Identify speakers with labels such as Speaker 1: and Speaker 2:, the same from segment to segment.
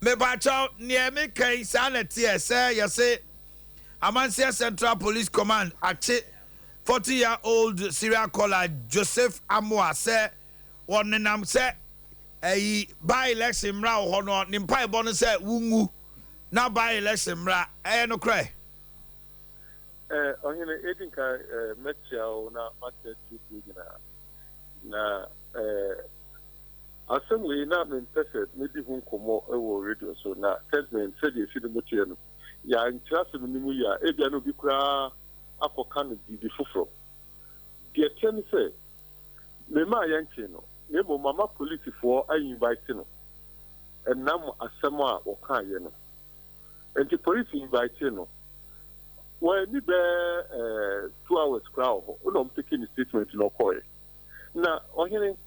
Speaker 1: Mepakyɛw, neɛ meka yi saa na ɛteɛ sɛ yɛse Amanseɛ Central Police Command akye 40 year old serial caller Joseph Amoah sɛ wɔnenam sɛ ɛyi by election mmra wɔ hɔ no ne mpaebɔ no sɛ wonwu na by election mmra, ɛyɛ nokorɛ?
Speaker 2: Ɔhene, edi nkan mɛkyia wo na makyia atiefoɔ nyinaa. Na asɛm wei na mempɛ sɛ medi ho nkɔmmɔ wɔ radio so, na segment sɛdeɛ ɛsi no mu teɛ no, yɛankyerɛ asɛm no mu yie a, ebia na obi koraa akɔka no biribi foforɔ. Deɛ ɛteɛ ne sɛ, memmaa yɛnkyee no, na mmom mama polisifoɔ a-invite no ɛnam asɛm a wɔkaeɛ no. Nti polisi invite no, wɔanni bɛyɛ 2 hours koraa wɔ hɔ, ɛna wɔn take ne statement na ɔkɔɔeɛ. Na ɔhene,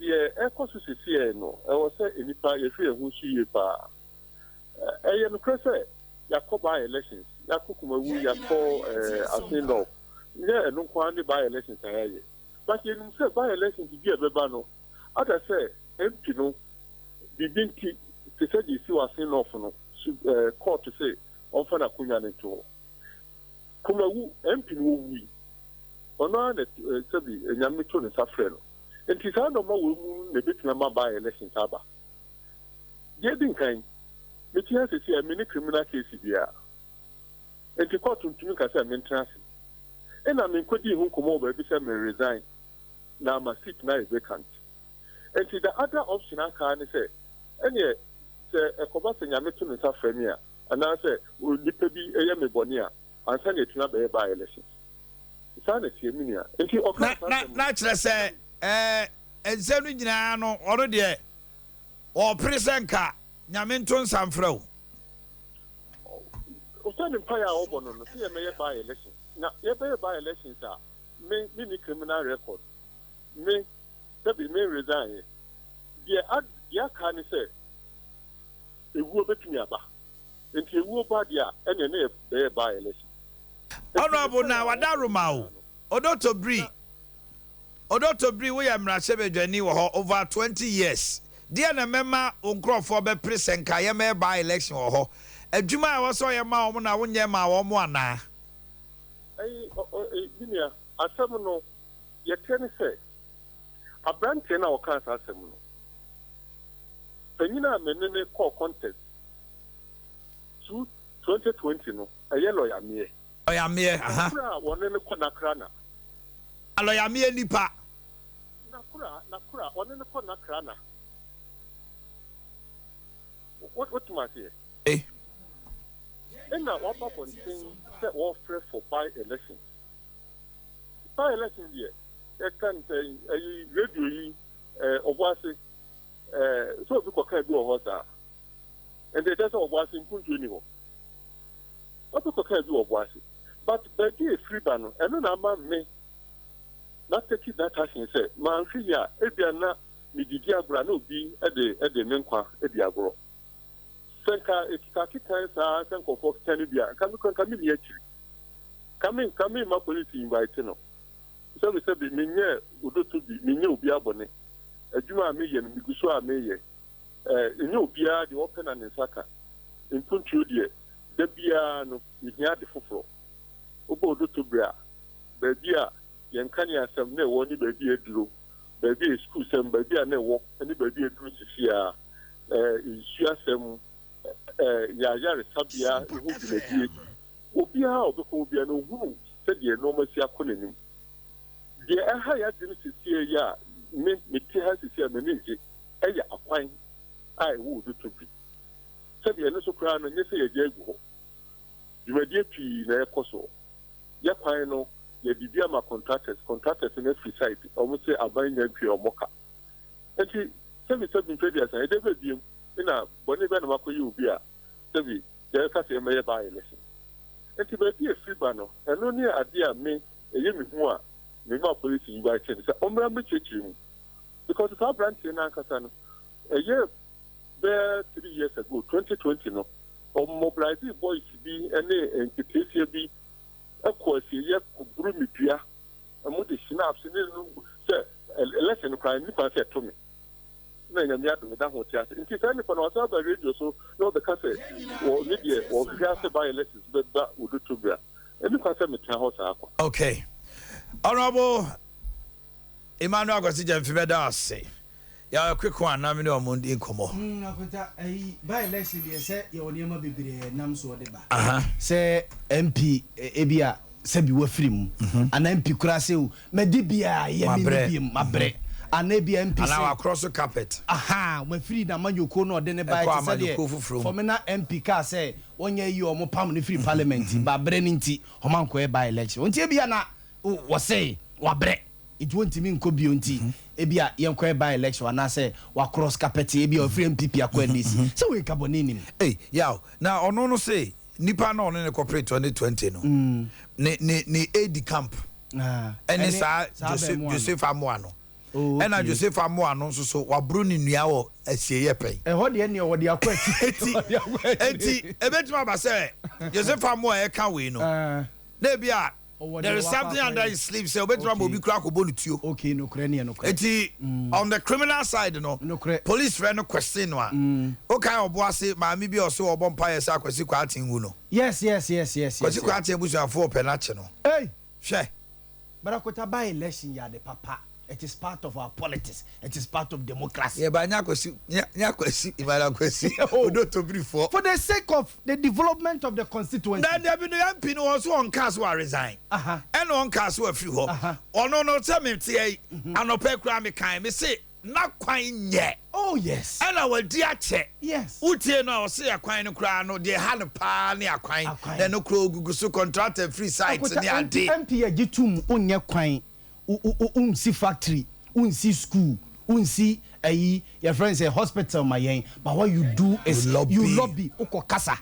Speaker 2: deɛ ɛkɔ so sesiɛ no, ɛwɔ sɛ nnipa yɛhwɛ yɛn ho so yie paa. Ɛyɛ nokorɛ sɛ yɛakɔ by elections, yɛakɔ Kumawu, yɛakɔ Assin North, nyɛ ɛno nko ara ne by elections a yɛayɛ. But yɛnim sɛ by elections bi a ɛbɛba no, ada sɛ MP no biribi nti, te sɛ deɛ esi wɔ Assin North no, so court sɛ ɔmfa n'akonnwa no nto hɔ. Kumawu MP no wɔwui, ɔno ara na sɛbi Nyame to ne nsa frɛ no. Nti saa nneɛma wɔ mu na ebetumi ama by elections aba. Deɛ edi nkan, mete ha sisi a me ne criminal case biara. Nti court ntumi nka sɛ mentena ase. Ɛna menkɔdii ho nkɔmmɔ wɔ baabi sɛ me resign na ama seat na ayɛ vacant. Nti the other option aka ne sɛ, ɛneɛ sɛ ɛkɔba sɛ Nyame to ne nsa frɛ me a, anaasɛ nipa bi yɛ me bɔne a, ansa na yɛtumi abɛyɛ by elections. Saa na ɛteɛ, me nua. Nti ɔka
Speaker 1: na
Speaker 2: saa
Speaker 1: na
Speaker 2: asɛm no.
Speaker 1: Na kyerɛ sɛ nsɛm no nyinaa no, ɔno deɛ ɔpere sɛ nka Nyame nto nsa mfrɛ wo.
Speaker 2: Ɔsɛ ne mpaeɛ a ɔbɔ no sɛ yɛmɛyɛ by elections, na yɛbɛyɛ by elections a, me ni criminal record, me sɛbi me resign yɛ deɛ deɛ aka ne sɛ ewuo bɛtumi aba. Nti ewuo ba deɛ a, ɛnna ne yɛbɛyɛ by election.
Speaker 1: Honorable, na wada roma o Odotobiri, Odotobiri, woyɛ mmarahyɛbadwani wɔ hɔ over 20 years deɛ, na mɛma wo nkurɔfoɔ bɛpere sɛ nka yɛmɛyɛ by election wɔ hɔ, adwuma a ɛwɔ sɛ ɔyɛ ma wɔn na wonyɛ ma wɔn anaa?
Speaker 2: Ɛyi ɔ ɔ ɛyi bi nua, asɛm no yɛteɛ ne sɛ aberanteɛ no a ɔkaa saa asɛm no, panyin a me ne ne kɔɔ contest 2020 no, ɛyɛ lawyer Meɛ.
Speaker 1: Lawyer Meɛ, aha.
Speaker 2: Nakora a wɔne ne kɔ nakra na
Speaker 1: lawyer Meɛ nipa.
Speaker 2: Nakora ɔne ne kɔ nakra na wotum aseɛ. Ɛna waba bɔnten sɛ wɔfrɛ for by election. By election deɛ, yɛka no sɛ ɛyi radio yi ɔbɔ ase sɛ obi kɔka bi wɔ hɔ saa, nti ɛkyɛ sɛ ɔbɔ ase mpuntuo ni hɔ. Obi kɔka bi wɔ ɔbɔ ase, but baabi a efiri ba no, ɛno na ama me na take that action sɛ manhwɛ yi a, ebia na medidi agorɔ a na obi ɛde me nkwa edi agorɔ. Sɛ nka ekeka kekan saa sɛ nkɔfoɔ keka no bi a, nka me kora nka me ni akyiri, nka me ma polisi invite no. Sɛbi sɛbi, menyɛ odoto bi, menyɛ obi abɔne. Adwuma a meyɛ no, megu so a meyɛ, ɛnyɛ obiara deɛ ɔpɛ na ne nsa ka. Mpuntuo deɛ, da biara no yɛhia ade foforɔ. Wobɔ odoto bere a, baabi a yɛn kanea asɛm na ɛwɔ ne baabi a aduro, baabi a sukuu sɛm, baabi a na ɛwɔ ne baabi a aduro sisi a nsuo asɛm, yɛayaresabea ho dwumadie, obiara a ɔbɛkɔ obiara no ohunu sɛdeɛ nneɛma si akɔ n'anim. Deɛ ɛha yɛ adwene sesie yi a me mete ha sesie a m'ani ngye, ɛyɛ akwan a ɛwɔ odoto bi. Sɛdeɛ ɛno nso koraa no, nyɛ sɛ yɛgya agu hɔ, dwumadie pii na ɛkɔ so. Yɛ kwan no, yɛde bi ama contractors, contractors no afiri site, wɔn sɛ aban nya ntua wɔn ka. Nti sɛbi sɛbi, mfɛ duasa yɛde bɛ biem na bɔnne bɛ na makɔyɛ obi a sɛbi yɛka sɛ yɛmɛyɛ by election. Nti baabi a efiri ba no, ɛno ne adeɛ a me ɛyɛ me hu a me ma polisi invite no sɛ ɔmmra mmɛkyerɛkyerɛ mu, because saa aberanteɛ no ankasa no, ɛyɛ bɛɛ 3 years ago, 2020 no, ɔmobilise boys bi ne nketeesia bi ɛkɔ asieyɛ kɔburu me dua, ɛmo de schnapps ne no sɛ election koraa nipa sɛ ɛto me. Na Nyame adom meda ho te ase. Nti saa nipa no wasan aba radio so na ɔbɛka sɛ wɔ ne deɛ wɔhwehwɛ ara sɛ by elections bɛba Odotobra. Ɛnni kwan sɛ metena hɔ saa kwa.
Speaker 1: Okay. Honourable Emmanuel Akwasi Gyamfi mɛda wo ase. Yɛwɔ quick one na me ne ɔmo ndi nkɔmmɔ.
Speaker 3: Hmm, Akonta, ayi, by election deɛ sɛ yɛwɔ nneɛma bebree a ɛnam soɔ de ba. Sɛ MP ebi a sɛbi wafiri mu, anaa MP koraa sɛ o, madi bia yɛ me
Speaker 1: Mabrɛ.
Speaker 3: ni biem, mabrɛ. Anaa ebi a MP
Speaker 1: Anaa
Speaker 3: sɛ.
Speaker 1: wakorɔ so carpet.
Speaker 3: Ahaa, wafiri n'amanyɔkuo no a ɔde no baeɛ
Speaker 1: Ɛkɔ
Speaker 3: te sɛ deɛ
Speaker 1: amanyɔkuo foforɔ mu.
Speaker 3: Fomena MP kaa sɛ wɔnyɛ ayi a wɔpam no firi parliament, ba berɛ no nti wɔankɔyɛ by election. Nti ebia na wɔse wabrɛ nti wɔntumi nkɔ bio nti ebia yɛnkɔyɛ by election anaasɛ wacross carpet ebia wafiri NPP akɔ NDC. Sɛ wei nka bɔne nnim.
Speaker 1: Ei, Yaw, na ɔno no se nipa na ɔne no kɔpere 2020 no, ne aide camp ɛne saa Joseph, Joseph Amoah no. Ɛna Joseph Amoah no nso so waboro ne nua wɔ asieeɛ pɛn.
Speaker 3: Ɛhɔ deɛ neɛ wɔde akɔ akyi.
Speaker 1: Enti, enti ɛbɛtumi aba sɛ Joseph Amoah ɛka wei no, na ebi a there is something under his sleeve sɛ obetumi ama obi kura akɔbɔ no tuo.
Speaker 3: Okay, nokorɛ neɛ nokorɛ.
Speaker 1: Eti on the criminal side no, police frɛ no question no a, wokae Ɔboase maame bi a ɔse ɔbɔ mpaeɛ sɛ Akwasi Kwarteng nwu no?
Speaker 3: Yes.
Speaker 1: Kwasi Kwarteng abusuafoɔ ɔpɛ no akye no.
Speaker 3: Ei!
Speaker 1: Hwɛ!
Speaker 3: Barakota by election yɛ ade papa, it is part of our politics, it is part of democracy.
Speaker 1: Yɛ ba nya Kwasi, nya, nya Kwasi, Emmanuel Kwasi, Odo Tobirifoɔ.
Speaker 3: For the sake of the development of the constituency.
Speaker 1: Na dabi no MP no wɔn so wɔn kaa so wa resign. Ɛna wɔn kaa so afiri hɔ. Ɔno no sɛ me te yi, anɔpɛ koraa me kan me se na kwan nyɛ.
Speaker 3: Oh yes.
Speaker 1: Ɛna wadi akyɛ.
Speaker 3: Yes.
Speaker 1: Wotie no a ɔse akwan no koraa no deɛ ɛha no paa ne akwan.
Speaker 3: Akwan.
Speaker 1: Na ɛno koraa ogugu so contractor firi site
Speaker 3: Akonta,
Speaker 1: ne ade.
Speaker 3: MP a gye tom wonyɛ kwan, wonsi factory, wonsi school, wonsi ayi yɛfrɛ no sɛ hospital ma yɛn, but what you do is
Speaker 1: You lobby.
Speaker 3: you lobby, wokɔ kasa.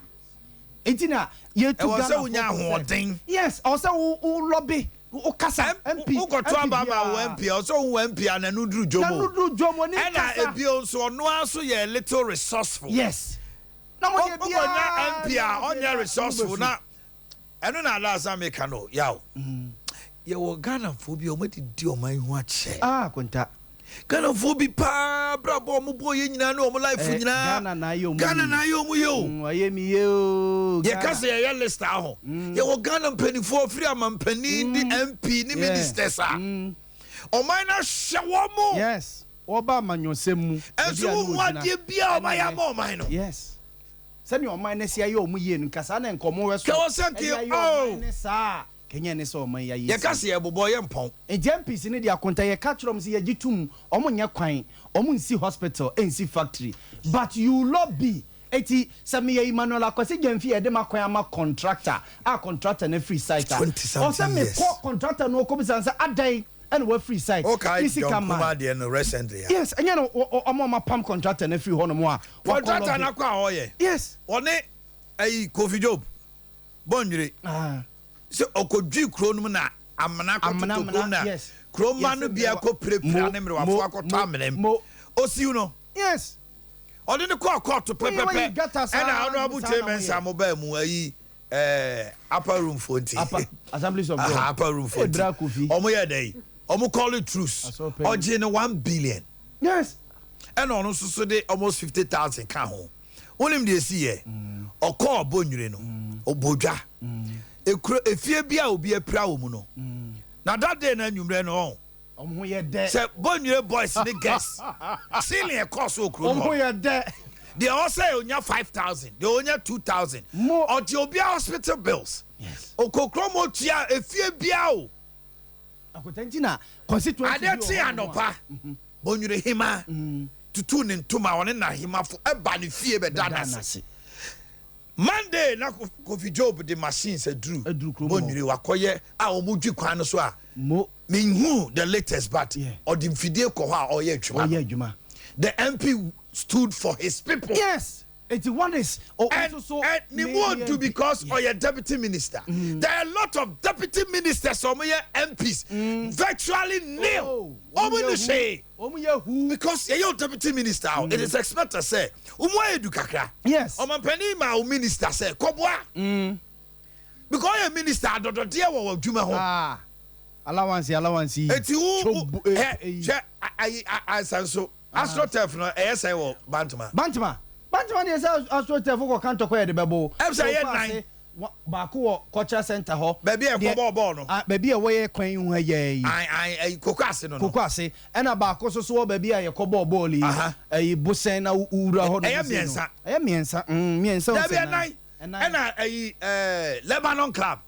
Speaker 3: Enti na yɛtu
Speaker 1: Ɛwɔ sɛ
Speaker 3: Ghanafoɔ
Speaker 1: wonya
Speaker 3: fo sɛ
Speaker 1: ahoɔden.
Speaker 3: Yes, ɛwɔ sɛ wo lobby, wo kasa, MP,
Speaker 1: Wokɔto
Speaker 3: MP
Speaker 1: aba ma wo
Speaker 3: biara.
Speaker 1: MP a, ɔsɛ wohu MP a n'ano duru dwom o.
Speaker 3: N'ano duru dwom, ɔnim
Speaker 1: Ɛna
Speaker 3: kasa.
Speaker 1: ebio nso ɔno ara nso yɛ little resourceful.
Speaker 3: Yes. Na mo deɛ
Speaker 1: Wokɔnya
Speaker 3: biara
Speaker 1: MP a
Speaker 3: deɛ
Speaker 1: ɔnyɛ
Speaker 3: mo
Speaker 1: resourceful
Speaker 3: bɛsu.
Speaker 1: na ɛno na alaasa meka no yaw. Yɛwɔ Ghanafoɔ bi a wɔadidi ɔman yi ho akyɛ.
Speaker 3: Ah, Konta.
Speaker 1: Ghanafoɔ bi paa brabɔ a wɔbɔ yɛ nyinaa ne wɔn life nyinaa.
Speaker 3: Ghana na ayɛ wɔn
Speaker 1: Ghana
Speaker 3: yie.
Speaker 1: na ayɛ wɔn yie o.
Speaker 3: Ayɛ mi yie o.
Speaker 1: Yɛka
Speaker 3: Ghana.
Speaker 1: sɛ yɛyɛ list aho. Yɛwɔ Ghana mpanimfoɔ firi amampanin ne MP ne ministers a. Ɔman no ahyɛ wɔn mo.
Speaker 3: Yes. Wɔba amanyɔsɛm mu.
Speaker 1: Ɛnso
Speaker 3: Baabi a ne
Speaker 1: wohu
Speaker 3: wɔgyina.
Speaker 1: adeɛ biara ɔman yɛ
Speaker 3: Ɛne
Speaker 1: ama ɔman no.
Speaker 3: Yes. Sɛnea ɔman no si ayɛ ɔmo yie no nka saa na nkɔmɔ wɛ so.
Speaker 1: Kɛ wɔ sɛ
Speaker 3: Ɛde
Speaker 1: nke
Speaker 3: ayɛ
Speaker 1: oh.
Speaker 3: ɔman no saa. Kɛnyɛ ne sɛ ɔman yi ayɛ
Speaker 1: Yɛka
Speaker 3: si.
Speaker 1: sɛ yɛbobɔ yɛ mpɔn.
Speaker 3: Nti MPs no de akonta yɛka kyerɛ ɔmo sɛ yɛgye tom ɔmo nyɛ kwan, ɔmo nsi hospital, nsi factory, but you lobby. Eti sɛ meyɛ Emmanuel Akwasi Gyamfi a yɛde ma kwan ama contractor a contractor no afiri site a,
Speaker 1: 20 something
Speaker 3: ɔsɛ
Speaker 1: years.
Speaker 3: mekɔ contractor no ɔkɔbisa no sɛ adan ɛna wafiri site.
Speaker 1: Okay,
Speaker 3: Ne sika
Speaker 1: John
Speaker 3: ma.
Speaker 1: Kuma deɛ no recently a.
Speaker 3: Yes, ɛnyɛ no ɔmo ɔmo apam contractor no afiri hɔnom a wakɔ
Speaker 1: Contractor
Speaker 3: lobby.
Speaker 1: no akɔ a ɔyɛ.
Speaker 3: Yes.
Speaker 1: Ɔne ɛyi Kofi Job Bɔnwire. Sɛ ɔkɔdwi kuro no mu na amena akɔtoto
Speaker 3: Amena,
Speaker 1: kurom na
Speaker 3: yes.
Speaker 1: kuroma no
Speaker 3: Yes,
Speaker 1: bi akɔ pirapira ne mmerewafo akɔtɔ amena mu.
Speaker 3: mo.
Speaker 1: Osiw no.
Speaker 3: Yes.
Speaker 1: Ɔde ne kɔɔ kɔɔto
Speaker 3: Woyi, woyi
Speaker 1: pɛpɛpɛ.
Speaker 3: gutter saa,
Speaker 1: Ɛna Honourable
Speaker 3: saa
Speaker 1: Kyei
Speaker 3: na
Speaker 1: Mensah
Speaker 3: woyɛ.
Speaker 1: mo baa mu ayi upper room fo nti.
Speaker 3: Upper Assemblies of God.
Speaker 1: Aha, upper room fo
Speaker 3: Eh, bra
Speaker 1: nti.
Speaker 3: Kofi.
Speaker 1: Ɔmo yɛ dɛ yi. Ɔmo call it truce.
Speaker 3: Asɔpɛ.
Speaker 1: Ɔgye ne 1 billion.
Speaker 3: Yes.
Speaker 1: Ɛna ɔno nso so de almost 50,000 ka ho. Wonim deɛ esi yɛ. Ɔkɔɔ Bɔnwire no. Ɔbɔ dwa. Ekuro efie bi a obi apira wɔ mu no. Na that day na anwummerɛ no ɔn.
Speaker 3: Ɔmo ho yɛ dɛ.
Speaker 1: Sɛ Bɔnwire boys ne girls. Ceiling ɛkɔɔ so wɔ kuro
Speaker 3: Ɔmo
Speaker 1: no
Speaker 3: ho
Speaker 1: hɔ.
Speaker 3: yɛ dɛ.
Speaker 1: Deɛ ɔsɛ onya 5,000, deɛ onya 2,000.
Speaker 3: Mo.
Speaker 1: Ɔgye obi hospital bills.
Speaker 3: Yes.
Speaker 1: Okokuro mo tua efie bia o.
Speaker 3: Akota nti na constituency bi
Speaker 1: Adeɛ
Speaker 3: wɔ
Speaker 1: kye
Speaker 3: hɔnom a-
Speaker 1: anɔpa. Bɔnwire hema tutu ne ntoma ɔne n'ahemafo ɛba ne fie bɛda
Speaker 3: Bɛda
Speaker 1: n'ase.
Speaker 3: n'ase.
Speaker 1: Monday na Kofi Job de machines aduru
Speaker 3: Aduru kurom hɔ.
Speaker 1: Bɔnwire wakɔyɛ a wɔn dwi kwan no so a
Speaker 3: Mo.
Speaker 1: menhu the latest but ɔde mfidie kɔ hɔ a ɔyɛ adwuma
Speaker 3: Ɔyɛ
Speaker 1: no.
Speaker 3: adwuma.
Speaker 1: The MP stood for his people.
Speaker 3: Yes. Eti one is oh,
Speaker 1: And,
Speaker 3: also so
Speaker 1: and ne mu odu because ɔyɛ deputy minister. There are a lot of deputy ministers ɔmo yɛ MPs virtually nil.
Speaker 3: Oh,
Speaker 1: Ɔmo ni hwee.
Speaker 3: Ɔmo yɛ hu.
Speaker 1: Because yɛyɛ o deputy minister o, it is expected sɛ ɔmo ayɛ du kakra.
Speaker 3: Yes.
Speaker 1: Ɔmampanin ma o minister sɛ kɔboa. Because ɔyɛ minister adɔdɔdeɛ wɔ wɔ adwuma ho.
Speaker 3: Ah. Allowance allowance yi.
Speaker 1: Eti wo
Speaker 3: Chobu, eh,
Speaker 1: ɛ
Speaker 3: eh,
Speaker 1: hwɛ ayi ansa nso. Astroturf no ɛyɛ sɛn wɔ Bantama?
Speaker 3: Bantama, Bantama deɛ sɛ astroturf wokɔ ka ntɔkwa yɛde bɛbɔ o.
Speaker 1: Ɛm sɛ ɛyɛ
Speaker 3: Wokɔ
Speaker 1: nan.
Speaker 3: ase, baako wɔ cultural centre hɔ.
Speaker 1: Baabi a
Speaker 3: Deɛ
Speaker 1: yɛkɔ bɔɔ bɔɔl no.
Speaker 3: Ah, baabi a ɛwɔ yɛ kwan yi ho ha yɛɛ yi.
Speaker 1: Ae, ae, ɛyi, Koko ase no no.
Speaker 3: Koko ase. Ɛna baako nso so wɔ baabi a yɛkɔ bɔɔ bɔɔl yi.
Speaker 1: Aha.
Speaker 3: Ɛyi, Bosɛn na wowura hɔ nom
Speaker 1: Ɛyɛ
Speaker 3: sei no.
Speaker 1: mmiɛnsa.
Speaker 3: Ɛyɛ mmiɛnsa, mm, mmiɛnsa o
Speaker 1: Dabi,
Speaker 3: sɛ nan.
Speaker 1: ɛnan.
Speaker 3: Ɛnan.
Speaker 1: Ɛna ɛyi, ɛɛ, Lebanon Club.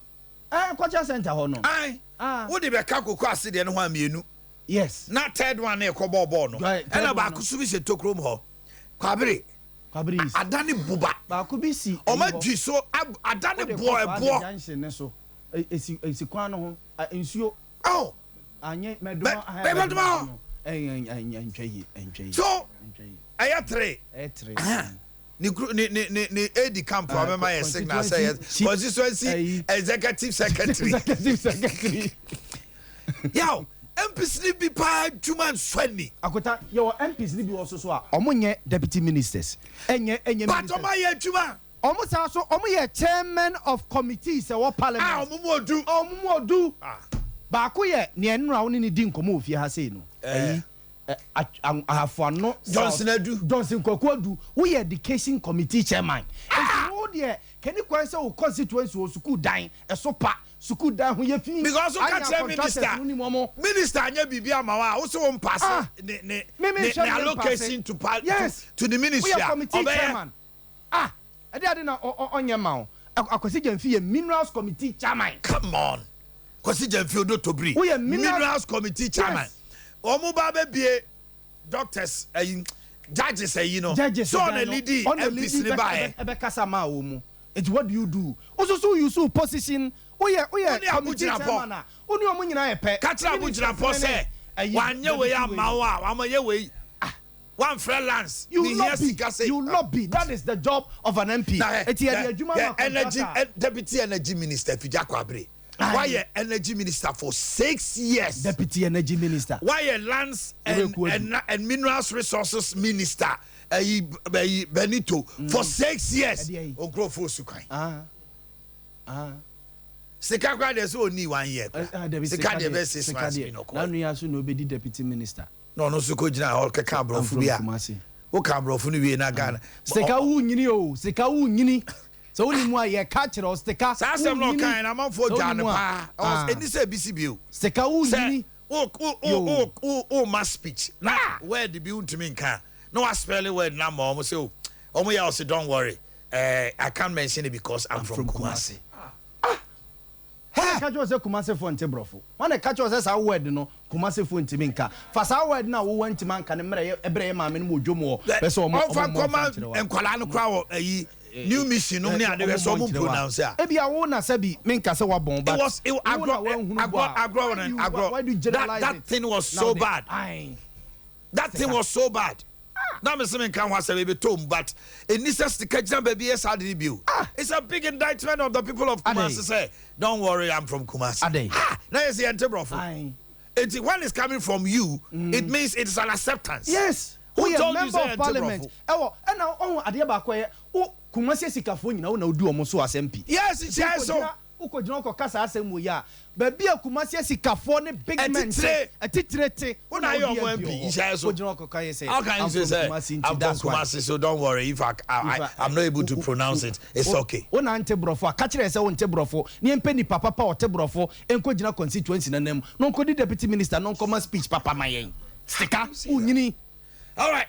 Speaker 3: Ɛɛ, cultural centre hɔ no.
Speaker 1: Ae.
Speaker 3: Ah.
Speaker 1: Wode bɛka Koko ase deɛ no ho a, mmienu.
Speaker 3: Yes.
Speaker 1: Na third one no yɛkɔ bɔɔ bɔɔl no.
Speaker 3: Right, third
Speaker 1: Ɛna
Speaker 3: one
Speaker 1: baako
Speaker 3: no.
Speaker 1: nso bi hyɛ tokurom hɔ. Kwabere.
Speaker 3: Kwabere East.
Speaker 1: Adane buba.
Speaker 3: Baako bi si
Speaker 1: Ɔmo
Speaker 3: ɛyi hɔ.
Speaker 1: adwi so, adane
Speaker 3: Wode
Speaker 1: boɔ,
Speaker 3: kɔ Kwabere
Speaker 1: ɛboɔ.
Speaker 3: junction ne so. Esi kwan no ho. Nsuo.
Speaker 1: Oh.
Speaker 3: Anyɛ Mɛdoma, ahɛ,
Speaker 1: Mɛdoma
Speaker 3: Mɛdoma
Speaker 1: hɔ.
Speaker 3: no. Ɛntwa yie, ɛntwa yie.
Speaker 1: So,
Speaker 3: Ɛntwa yie.
Speaker 1: ɛyɛ three.
Speaker 3: Ɛyɛ three.
Speaker 1: Aha. Ne kuru ne aide camp a ɔbɛma yɛ signal sɛ yɛ
Speaker 3: constituency
Speaker 1: constituency
Speaker 3: ɛyi.
Speaker 1: Executive secretary.
Speaker 3: Executive secretary.
Speaker 1: Yaw, MPs ni bi paa adwuma nsɔ ani.
Speaker 3: Akota, yɛwɔ MPs ni bi wɔ so so a ɔmo nyɛ deputy ministers. Ɛnyɛ
Speaker 1: But
Speaker 3: ministers.
Speaker 1: ɔmo ayɛ adwuma.
Speaker 3: Ɔmo san so ɔmo yɛ chairman of committees ɛwɔ parliament.
Speaker 1: A ɔmo mu odu.
Speaker 3: A ɔmo mu odu.
Speaker 1: Ah.
Speaker 3: Baako yɛ nea nnura wo ne ne di nkɔmɔ wɔ fie ha sei no.
Speaker 1: Eh.
Speaker 3: Ɛyi Ahafoano.
Speaker 1: Johnson Adu.
Speaker 3: Johnson Kwaku Adu, woyɛ education committee chairman. Eti wo deɛ kɛni kwan sɛ wo constituency wɔ sukuu dan ɛso pa, sukuu dan ho yɛ fi.
Speaker 1: Because wo ka
Speaker 3: Anya
Speaker 1: kyerɛ
Speaker 3: contractors
Speaker 1: minister,
Speaker 3: no ni mu ɔmo.
Speaker 1: Minister anyɛ biribi ama wo a, wo sɛ wo mpaase
Speaker 3: Ah.
Speaker 1: ne
Speaker 3: Me
Speaker 1: ne
Speaker 3: nhwɛ
Speaker 1: ne
Speaker 3: me
Speaker 1: allocation
Speaker 3: mpaase.
Speaker 1: to pa to the ministry
Speaker 3: Woyɛ
Speaker 1: a
Speaker 3: committee
Speaker 1: ɔbɛyɛ.
Speaker 3: chairman. Ah, ɛde ade na ɔnyɛ ma wo. Akwasi Gyamfi yɛ minerals committee chairman.
Speaker 1: Come on, Kwasi Gyamfi Odo Tobiri.
Speaker 3: Woyɛ minerals
Speaker 1: minerals committee chairman.
Speaker 3: Yes.
Speaker 1: Wɔn ba bɛbie doctors ɛyi, judges ɛyi no.
Speaker 3: Judges
Speaker 1: so
Speaker 3: dan
Speaker 1: ɔna
Speaker 3: no,
Speaker 1: leadi
Speaker 3: ɔna
Speaker 1: MPs
Speaker 3: leadi
Speaker 1: ne ba yɛ.
Speaker 3: Ɛbɛkasa maa wɔ mu. Nti what do you do? Wososo use wo position, woyɛ
Speaker 1: Wo ne
Speaker 3: committee
Speaker 1: Abu Jinapor.
Speaker 3: chairman a, wo ne ɔmo nyinaa yɛ pɛ.
Speaker 1: Kakyere Abu Jinapor sɛ
Speaker 3: Ɛyi,
Speaker 1: wanyɛ wei
Speaker 3: deputy
Speaker 1: ama
Speaker 3: wei.
Speaker 1: wo a, wama yɛ wei. Wamfrɛ lance.
Speaker 3: You
Speaker 1: Ne hia
Speaker 3: lobby,
Speaker 1: sika sɛ.
Speaker 3: you lobby. That is the job of an MP.
Speaker 1: Na hɛ,
Speaker 3: Eti yɛde
Speaker 1: hɛ,
Speaker 3: adwuma
Speaker 1: hɛ,
Speaker 3: ma
Speaker 1: energy
Speaker 3: contractor.
Speaker 1: Deputy energy minister Fidja Kwabere.
Speaker 3: Aye.
Speaker 1: Wayɛ energy minister for 6 years.
Speaker 3: Deputy energy minister.
Speaker 1: Wayɛ lands and,
Speaker 3: Owuraku Adu.
Speaker 1: and minerals resources minister ɛyi Benito for 6 years.
Speaker 3: Ɛdeɛ yi.
Speaker 1: Nkurɔfoɔ su kwan.
Speaker 3: Ah ah.
Speaker 1: Sika kora deɛ sɛ ɔni one year kora.
Speaker 3: Ah, dabi,
Speaker 1: sika deɛ bɛ six
Speaker 3: sika
Speaker 1: months
Speaker 3: deɛ.
Speaker 1: bi na ɔkɔ.
Speaker 3: Na nua so na obedi deputy minister.
Speaker 1: Na ɔno nso kɔ gyina hɔ kɛka aborɔfo bi a
Speaker 3: I'm from Kumasi.
Speaker 1: Woka aborɔfo no wie na Ghana.
Speaker 3: Sika wo nyini o, sika wo nyini. Sɛ wo ni mu a yɛ ka kyerɛ o, sika.
Speaker 1: Saa asɛm na ɔkae na amanfoɔ
Speaker 3: Sɛ
Speaker 1: gyaa
Speaker 3: wo
Speaker 1: no
Speaker 3: ni mu a,
Speaker 1: paa.
Speaker 3: Ah.
Speaker 1: Ɛni sɛ ebi si bio.
Speaker 3: Sika wo
Speaker 1: sɛ
Speaker 3: nyini.
Speaker 1: wo wo
Speaker 3: Yo.
Speaker 1: wo ma speech na word bi wontumi nka na wa spell word na ma ɔmo sɛ o ɔmo yɛ ɔsɛ, "Don't worry, I can't mention it because I'm from
Speaker 3: from
Speaker 1: Kumasi."
Speaker 3: Wɔn na ka kyerɛ sɛ Kumasi fo nte borɔfo. Wɔn na ka kyerɛ sɛ saa word no Kumasi fo ntumi nka. Fa saa word na wowɔ ntumi anka ne mmerɛ yɛ ɛbrɛ yɛ maame no mu odwom wɔ. Bɛ sɛ ɔmo
Speaker 1: ɔmfa
Speaker 3: ɔmo mmɔ
Speaker 1: nkɔma
Speaker 3: nfa nkyerɛ wa.
Speaker 1: Nkwadaa no koraa wɔ ɛyi new mission nom ne ade bɛ sɛ ɔmo pronounce a.
Speaker 3: Ebi a wo na sɛbi menka sɛ wabɔn, but
Speaker 1: It was it
Speaker 3: wo na
Speaker 1: agorɔ
Speaker 3: wanhunu
Speaker 1: agorɔ
Speaker 3: bɔ a,
Speaker 1: agorɔ
Speaker 3: why do you-
Speaker 1: agorɔ
Speaker 3: why do you
Speaker 1: that
Speaker 3: generalize
Speaker 1: that
Speaker 3: it?
Speaker 1: thing was
Speaker 3: Now
Speaker 1: so bad.
Speaker 3: Aye.
Speaker 1: That thing was so bad na me sɛ menka ho asɛm ebi tom, but ɛni sɛ sika gyina baabi yɛ saa de ne bio. It's a big indictment of the people of
Speaker 3: Adɛn?
Speaker 1: Kumasi sɛ, "Don't worry, I'm from Kumasi."
Speaker 3: Adɛn?
Speaker 1: Ah, na yɛ sɛ yɛnte borɔfo.
Speaker 3: Aye.
Speaker 1: Enti when it's coming from you, it means it is an acceptance.
Speaker 3: Yes.
Speaker 1: Who
Speaker 3: Woyɛ
Speaker 1: told you
Speaker 3: member
Speaker 1: sɛ
Speaker 3: of
Speaker 1: yɛnte
Speaker 3: parliament
Speaker 1: borɔfo?
Speaker 3: ɛwɔ ɛna ɔho adeɛ baako yɛ wo Kumasi asikafoɔ nyina wo na wodi ɔmo so asɛm pi.
Speaker 1: Yes, nhyɛ so.
Speaker 3: Wokɔgyina wokɔka saa asɛm wɔ yi a, baabi a Kumasi asikafoɔ ne big men
Speaker 1: Ɛtitire.
Speaker 3: te ɛtitire te.
Speaker 1: Wo na ayɛ ɔmo MP, nhyɛ so.
Speaker 3: Wogyina wokɔka yɛ sɛ
Speaker 1: How can you
Speaker 3: I'm
Speaker 1: say
Speaker 3: from
Speaker 1: say
Speaker 3: Kumasi nti
Speaker 1: I'm from
Speaker 3: that's why.
Speaker 1: Kumasi, so don't worry if I'm not able to pronounce it. It's okay.
Speaker 3: Wo na nte borɔfo a, ka kyerɛ sɛ wo nte borɔfo ne yɛmpɛ nipa papa a ɔte borɔfo nkɔgyina constituency nanam na ɔnkɔdi deputy minister na ɔnkɔma speech papa ma yɛn. Sika wonyini.
Speaker 1: All right.